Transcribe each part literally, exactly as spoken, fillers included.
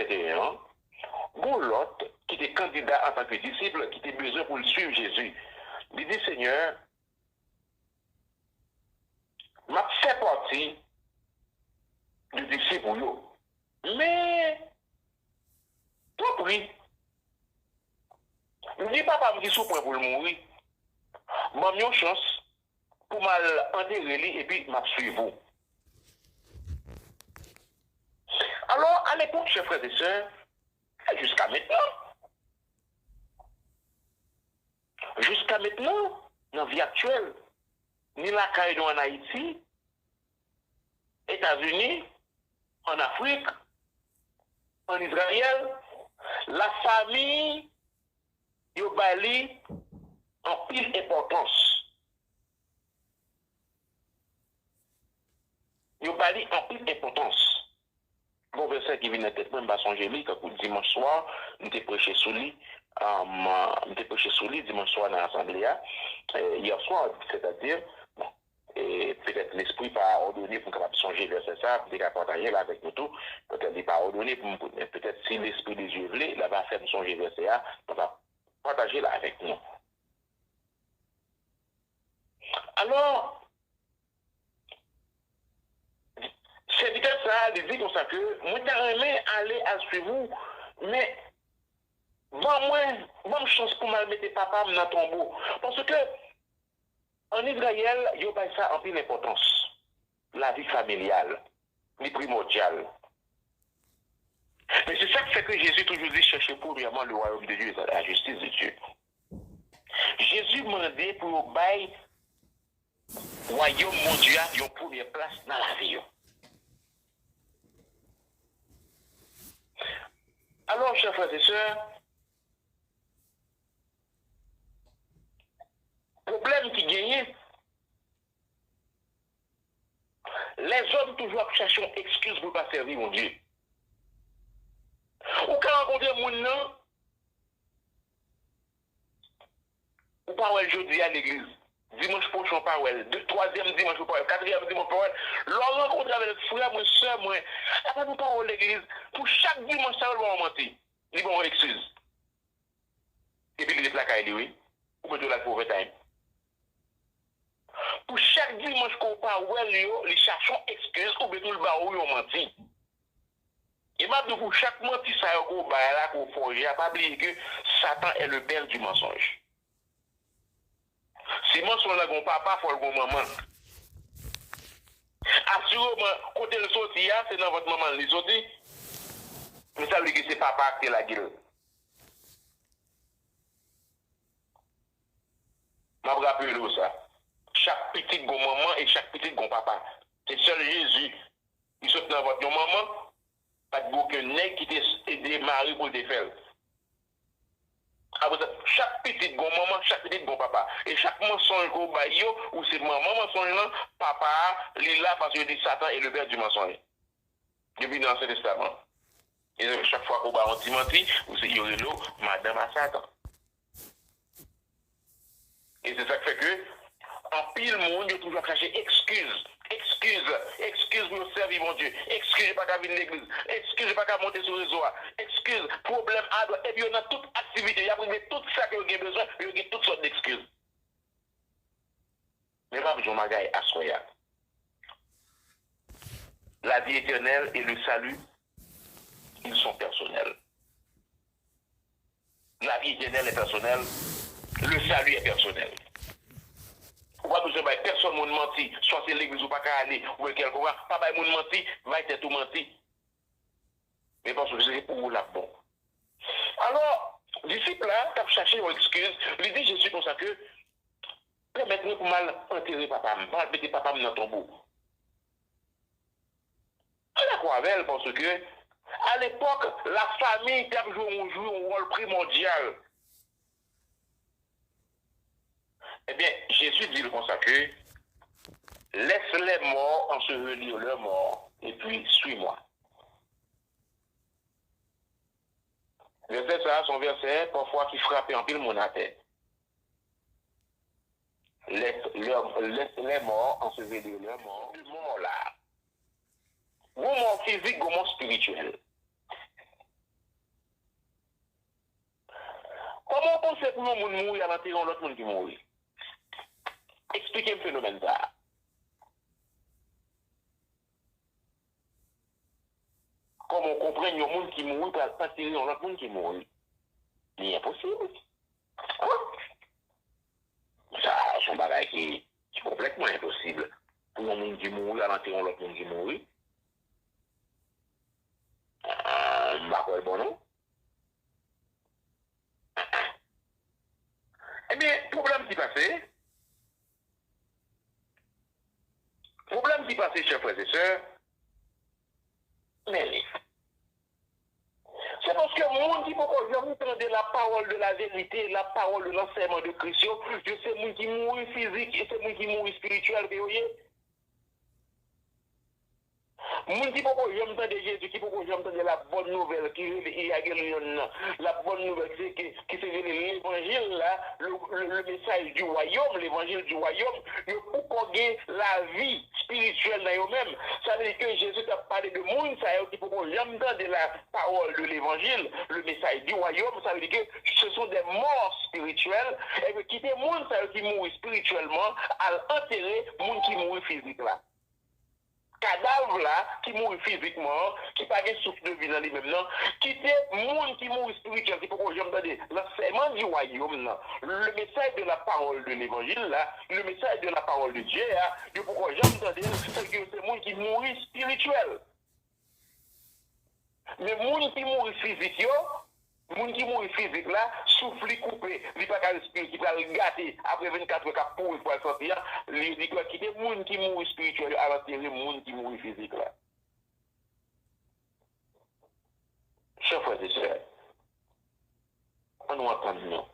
venteyen an, gon lòt ki te kandida antanke disip, ki te bezwen pou l swiv Jezi. Li di, Senyè, m ap fè pati de disip ou yo. Men, tanpri, m gen papa m ki sou pwen pou l mouri. Ban m yon chans pou m al antere li, epi m ap swiv ou. Alò, alepòk, chè frè e sè, e jiska mentnan, jiska mentnan, nan vi aktyèl, ni lakay nou ann Ayiti, Etazini, ann Afrik, ann Izrayèl, lafanmi yo ba li anpil enpòtans. Yo ba li anpil enpòtans. Gon vèsè ki vin nan tèt mwen, m pa sonje li, kankou dimanch swa, m te preche sou li, um, m te preche sou li dimanch swa nan asanble a, eh, yè swa, sètadi, bon, e petèt Lespri pa òdone pou m kapab sonje vèsè sa a, m te ka pataje l avèk nou tou. Petèt li pa òdone pou m, men petèt si Lespri de Dye vle, l ava fè m sonje vèsè a, m ava pataje l avèk nou. Alò, sèvitè sa a, li di konsa ke, mwen ta renmen ale al swiv ou, men ban mwen, ban m chans pou m al mete papa m nan tonbo. Paske ann Izrayèl, yo bay sa anpil enpòtans. Lavi familyal, li primòdyal. Men se sa k fè ke Jezi toujou di, cherchez premièrement le royaume de Dieu et la justice de Dieu. Jezi mande pou yo bay wayòm Bondye a yon premye plas nan lavi yo. Alò, chè frè e sè, pwoblèm ki genyen, lèzòm toujou ap chache yon ekskiz pou l pa sèvi Bondye. Ou ka rankontre moun nan, ou pa wè l jodi a legliz. Dimanch pwochen, ou pa wè l. De, twazyèm dimanch, ou pa wè l. Katriyèm dimanch, ou pa wè l. Lè w rankontre avè l, frè mwen, sè mwen, apa nou pa wè w legliz? Pou chak dimanch sa yo, l ba w manti. Li ba w yon ekskiz. Epi li ret lakay li, wi. Ou mete w la pou overtime. Pou chak dimanch ke w pa wè l yo, li chache yon ekskiz oubyen tou l ba ou yon manti. E m ap di w, pou chak manti sa yo ke w bay la, ke w fòje a, pa bliye ke Satan est le père du mensonge. Si mansonj la gon papa, fò l gon manman. Asireman, kote l soti a, se nan vant manman l li soti. Men sa vle di ke se papa a ki te lage l. M ap rapele w sa. Chak pitit gon manman e chak pitit gon papa. Se sèl Jezi ki sot nan vant yon manman, pa t gen okenn nèg ki te ede mari pou l te fè l. Apre sa, chak pitit gon manman, chak pitit gon papa. E chak mansonj ke w bay yo, ou se manman mansonj lan, papa a, li la paske yo di Satan est le père du mensonge. Depi nan Ansyen Testaman. E chak fwa ke w bay yon ti manti, ou se, yo rele w madanm a Satan. E se sa k fè ke anpil moun, yo toujou ap chache ekskiz. Ekskiz. Ekskiz pou yo sèvi Bondye. Ekskiz yo pa ka vin legliz. Ekskiz yo pa ka monte sou rezo a. Ekskiz, pwoblèm, adwat. Epi yo nan tout aktivite. Y ap regle tout sa ke yo gen bezwen. Yo gen tout sòt dekskiz. Men m ap di w yon bagay aswè a. La vie éternelle et le salut, ils sont personnels. La vie éternelle est personnelle. Le salut est personnel. Ou pa bezwen bay pèsonn moun manti. Swa se legliz ou pa ka ale, oubyen kèlkonk, pa bay moun manti, bay tèt ou manti. Men paske se pou ou l ap bon. Alò, disip la t ap chache yon ekskiz, li di Jezi konsa ke, pèmèt mwen pou m al antere papa m, m al mete papa m nan tonbo. An dakò avè l, paske, alepòk, lafanmi te ap jwe yon, jwe yon wòl primòdyal. Ebyen, Jezi di l konsa ke, laisse les morts ensevelir leurs morts, et puis suis-moi. Vèsè sa a se yon vèsè pafwa ki frape anpil moun atè. Laisse, leur, laisse les morts ensevelir leurs morts. Mò la. Gon mò fizik, gon mò espirityèl. Kòman w panse pou yon moun mouri al antere yon lòt moun ki mouri? Eksplike m fenomèn sa a. Kòman w konprann yon moun ki mouri pral antere yon lòt moun ki mouri? Li enposib. Sa se yon bagay ki, ki konplètman enposib. Pou yon moun ki mouri al antere yon lòt moun ki mouri. Ah, m pa kwè l bon non. Ebyen, pwoblèm ki pase, pwoblèm ki pase, chè frè e sè, men li. Se paske moun ki poko janm tande la parole de la vérité, la parole de l'enseignement de Christ yo, yo se moun ki mouri fizik e se moun ki mouri espirityèl ke yo ye. Moun ki poko janm tande Jezi, ki poko janm tande la bòn nouvèl ki rele evangelyon nan, la bòn nouvèl ki se, ki, ki se rele levanjil la, le, le, le message du royaume, l'évangile du royaume, yo poko gen lavi espirityèl nan yo menm. Sa vle di ke Jezi t ap pale de moun sa yo ki poko janm tande la parole de l'évangile, le message du royaume, sa vle di ke ce sont des morts spirituels, e ke kite moun sa yo ki mouri espirityèlman al antere moun ki mouri fizik la. Kadav la ki mouri fizikman an, ki pa gen souf de vi nan li menm nan, kite moun ki mouri espirityèl, ki poko janm tande lansèyman di wayòm nan, le message de la parole de l'évangile la, le message de la parole de Dieu a, yo poko janm tande l, sèke yo se moun ki mouri espirityèl. Men moun ki mouri fizik yo, moun ki mouri fizik la, souf li koupe, li pa ka respire, ki pral gate apre vennkat è k ap pouri k pral sòti a, li di ke kite moun ki mouri espirityèl yo al antere moun ki mouri fizik la. Chè frè e sè, ann nou antann nou.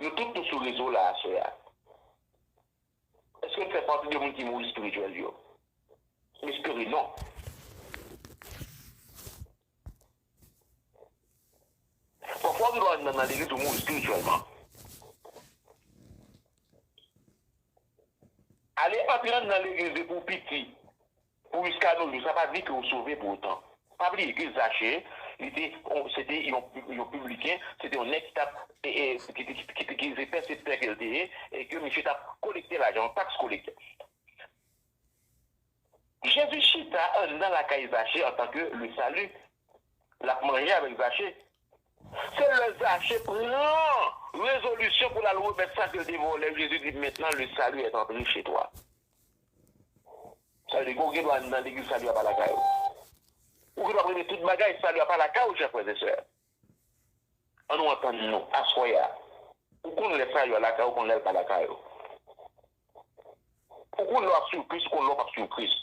Nou tout nou sou rezo la aswè a. Èske n fè pati de moun ki mouri espirityèl yo? M espere non. Pafwa w gen dwa nan, nan legliz ou mouri espirityèlman. Ale antre nan legliz depi w piti. Pou jiska no jou, sa pa di ke w sove pou otan. Pa bliye ke Zache, li te, se te yon, yon pibliken, se te yon nèg ki t ap, e, e, ki, ki, ki, ki, ki se pèseptè ke l te ye, e ke misye t ap kolekte lajan, yon taks kolektè. Jezi chita anndan lakay Zache antanke le salut. L ap manje avèk Zache. Se lè Zache pran rezolisyon pou l al remèt sa ke l te vòlè, Jezi di, maintenant le salut est entré chez toi. Sa vle di ke w gen dwa anndan legliz, sali a pa lakay ou. Ou gen dwa premye tout bagay, sali a pa lakay ou, chè frè e sè. Ann nou antann nou, aswè a. Ou konn lè sali a lakay ou, ou konn lè l pa lakay ou. Ou konn lè w ap swiv Kris, ou konn lè w p ap swiv Kris.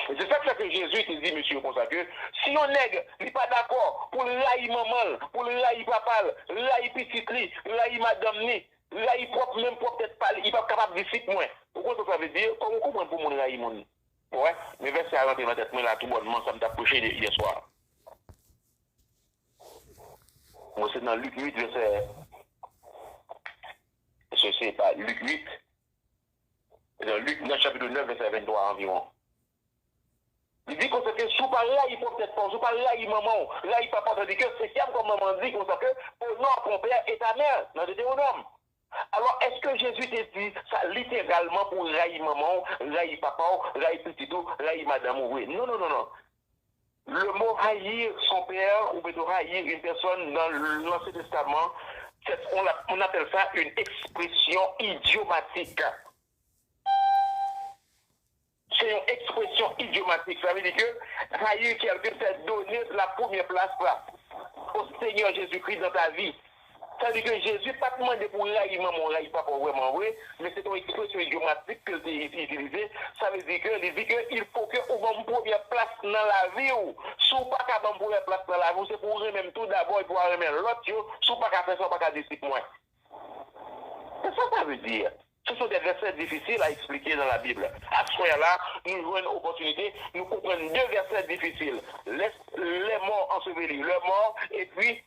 E se sa k fè ke Jezi te di mesye yo konsa ke si yon nèg li pa dakò pou l rayi manman l, pou l rayi papa l, rayi pitit li, rayi madanm li, rayi pwòp, menm pwòp tèt pa l, li p ap kapab disip mwen. Ou konn sa sa vle di? Kòman w konprann pou moun rayi moun? Ou wè, men vèsè a rantre nan tèt mwen la tou bònman, sa m t ap preche yè swa. Mwen se nan Lik uit, vèsè, se, se pa Lik uit, Lik, nan chapit nèf, vèsè venntwa anviwon. Li di konsa ke si w pa rayi pwòp tèt pa w, si w pa rayi manman w, rayi papa w, tandike senkyèm kòmandman di konsa ke honore ton père et ta mère, nan Detewonòm. Alò, èske Jezi te di sa literalman pou w rayi manman w, rayi papa w, rayi pitit ou, rayi madanm ou vre? Non, non, non, non. Le mot haïr son père ou plutôt haïr une personne dans l'Ancien Testament, c'est, on, l'a- on appelle ça une expression idiomatique. Se yon ekspresyon idyomatik. Sa vle di ke haïr quelqu'un, c'est donner la première place au Seigneur Jésus-Christ dans ta vie. Sa vle di ke Jezi pa t mande pou w rayi manman w, rayi papa w vrèman vre, men se te yon ekspresyon idyomatik ke l te itilize. Sa vle di ke li di ke il faut que ou ban m premyè plas nan lavi w. Si w pa ka ban m premyè plas nan lavi w, se pou w renmen m tou dabò epi w a renmen lòt yo. Si w pa ka fè sa, w pa ka disip mwen. Se sa sa vle di. Ce sont des versets difficiles à expliquer dans la Bible. Aswè a la, nou jwenn opòtinite, nou konprann de vèsè difisil. Les, les morts ensevelis, les morts, epi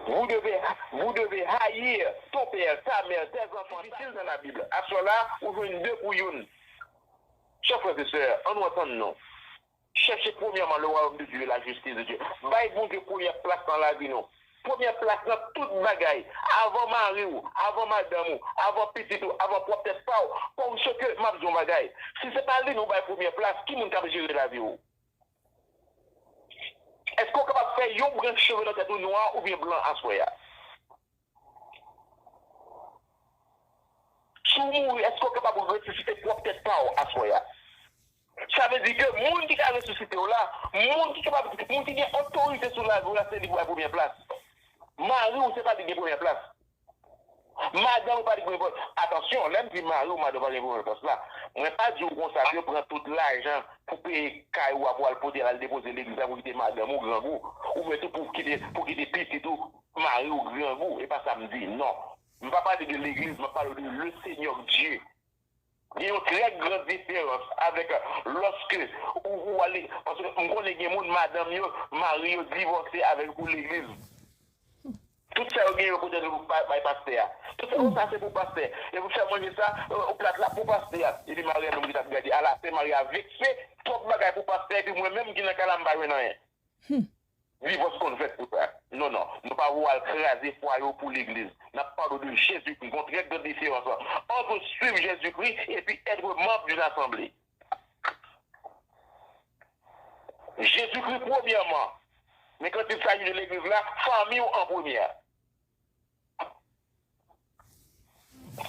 vous devez, vous devez haïr ton père, ta mère, tes enfants. Difisil nan Labib. Aswè la, ou jwenn de pou youn. Chè frè e sè, ann nou antann nou. Cherchez premièrement le royaume de Dieu et la justice de Dieu. Bay Bondye premyè plas nan lavi nou. Premyè plas nan tout bagay. Avan mari w, avan madanm ou, avan pitit ou, avan pwòp tèt pa w. Paske m ap di w yon bagay. Si se pa li nou bay premyè plas, ki moun k ap jere lavi w? Èske w kapab fè yon branch cheve nan tèt ou nwa oubyen blan aswè a? Si w mouri, èske w kapab resisite pwòp tèt pa w aswè a? Sa vle di ke moun ki ka resisite w la, moun ki kapab, moun ki gen otorite sou lavi w la, se li pou bay premyè plas. Mari w, se pa li gen premyè plas. Madanm ou pa li gen premyè plas. Atansyon, lè m di mari w, madanm ou pa gen premyè plas la, mwen pa di w konsa ke pran tout lajan pou peye kay ou a pou al pote al depoze legliz la pou kite madanm ou grangou, oubyen tou pou kite, pou kite pitit ou, mari w grangou. E pa sa m di, non. M pa pale de legliz, m ap pale de le Seigneur Dieu. Gen yon trè gran diferans avèk lòske ou, ou ale, paske m konnen gen moun, madanm yo, mari yo divòse avèk pou legliz. Tout sa yo gen yo pote pou pa- bay pastè a. Tout sa yo sa se pou pastè. E pou fè manje sa, ou plat la pou pastè a. Epi mari a menm ki t ap gade. Ala, se mari a vekse, twòp bagay pou pastè, epi mwen menm ki nan kay la m pa jwenn anyen. Divòs konn fèt pou sa. Non, non. Nou pa vle al kraze fwaye w pou legliz. N ap pale w de Jezikri. Gon trè gran diferans ant suivre Jésus-Christ epi être membre d'une assemblée. Jezikri premyèman. Men quand il s'agit de legliz la, fanmi w an premyè.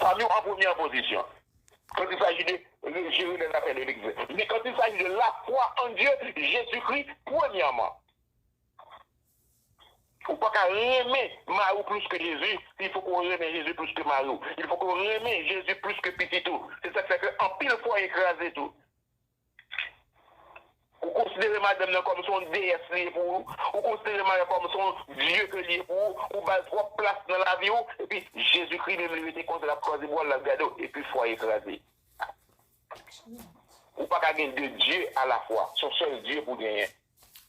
Fanmi w an premyè pozisyon. Quand il s'agit de, de gérer les affaires de l'église. Mais quand il s'agit de la foi en Dieu, Jésus-Christ, premièrement. Ou pa ka renmen mari w plis ke Jezi, il faut que w renmen Jezi plis ke mari w. Il faut que w renmen Jezi plis ke pitit ou. Se sa k fè ke anpil fwaye kraze tou. Ou konsidere madanm nan kòm se yon deyès li ye pou ou. Ou konsidere mari an kòm se yon dye ke li ye pou ou. Ou ba l twòp plas nan lavi w. Epi Jezikri menm li rete konsa, l ap kwaze bra l, l ap gade w. Epi fwaye kraze. Ou pa ka gen de dye alafwa. Se yon sèl Dye pou genyen.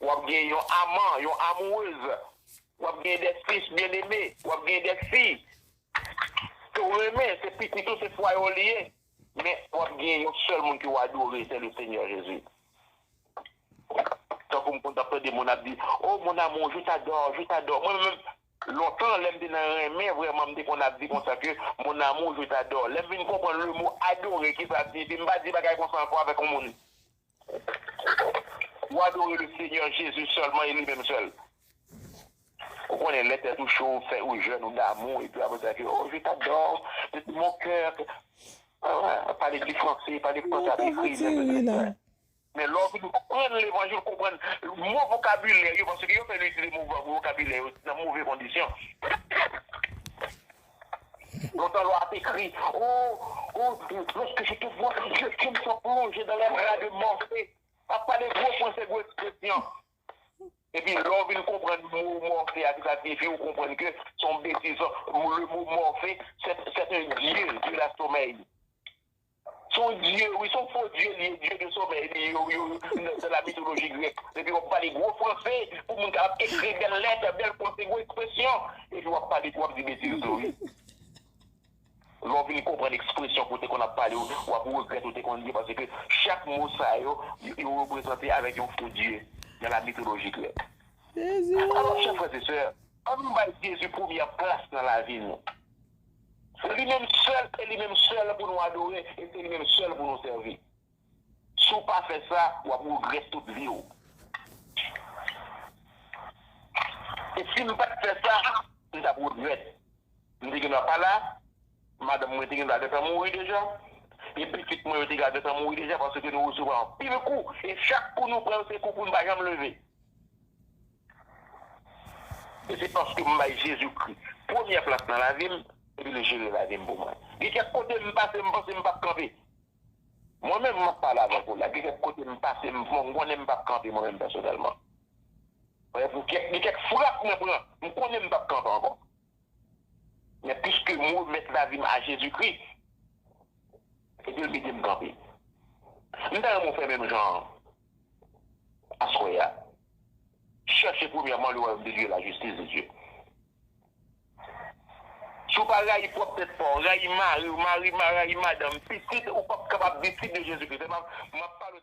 W ap gen yon aman, yon amourèz. W ap gen de fis byeneme. W ap gen de fi ke w renmen, se pitit ou, se fwaye w li ye. Men w ap gen yon sèl moun ke w adore, se le Seigneur Jésus. Tankou m konn t ap tande moun ap di, "Oh, mon amour, je t'adore, je t'adore." Mwen menm, lontan, lè m te nan renmen, vrèman, m te konn ap di konsa ke, "Mon amour, je t'adore." Lè m vin konprann le mo adore, ki sa l siyifi, m pa di bagay konsa ankò avèk yon moun. Ou adore le Seigneur Jésus sèlman e li menm sèl. Ou konnen lè tèt ou cho, ou fè ou jèn, ou damou, epi apre sa ke, "Oh, je t'adore de tout mon cœur." Ah, pale di franse, pale franse ap ekri. Men lè w vin konprann levanjil, konprann mo vokabilè yo, paske yo fè nou itilize mo vokabilè yo nan move kondisyon. Lontan lè w ap ekri, oh, oh, lorsque je te vois, je, je me sens plongé dans les bras de Morphée. Ap pale gwo franse, gwo ekspresyon. Epi lè w vin konprann mo Morphée a, ki sa siyifi, ou konprann ke se yon betiz. Le mot Morphée, c'est, c'est un dieu de la sommeil. Se yon dye, wi, se yon fo dye li ye, dye de somèy li ye, yo, yo, nan, nan la mitoloji grèk. Epi w ap pale gwo franse, pou moun kapab ekri bèl lèt, bèl franse, gwo ekspresyon. Epi w ap pale, w ap di betiz tou, wi. Lè w vin konprann ekspresyon kote konn ap pale, w ap regrèt ou te konn di, paske chak mo sa yo, yo, yo reprezante avèk yon fo dye nan la mitoloji grèk. Alò, chè frè e sè, ann nou bay Jezi premyè plas nan lavi nou. Se li menm sèl, e li menm sèl pou nou adore, e se li menm sèl pou nou sèvi. Si w pa fè sa, w ap regrèt tout vi w. E si m pa t fè sa, m t ap regrèt. M te gendwa pa la, madanm mwen te gendwa gentan mouri deja, e pitit mwen yo te gendwa gentan mouri deja, paske nou resevwa anpil kou, e chak kou nou pran yo, se kou pou n pa janm leve. E se paske m bay Jezikri premyè plas nan lavi m, epi l jere lavi m pou mwen. Gen kèk kote m pase, m panse m p ap kanpe. Mwen menm, m ap pale avèk ou la. Gen kèk kote m pase, m, m konnen m p ap kanpe mwen menm pèsonèlman. Gen kèk, gen kèk frap mwen pran, m konnen m p ap kanpe ankò. Men piske m remèt lavi m a Jezikri, epi l mete m kanpe. M ta renmen w fè menm jan an aswè a. Cherchez premièrement le royaume de Dieu et la justice de Dieu. Si w pa rayi pwòp tèt pa w, rayi mari w, mari, ma-, rayi madanm, pitit, ou p ap kapab disip de Jezikri. Se pa, m ap pale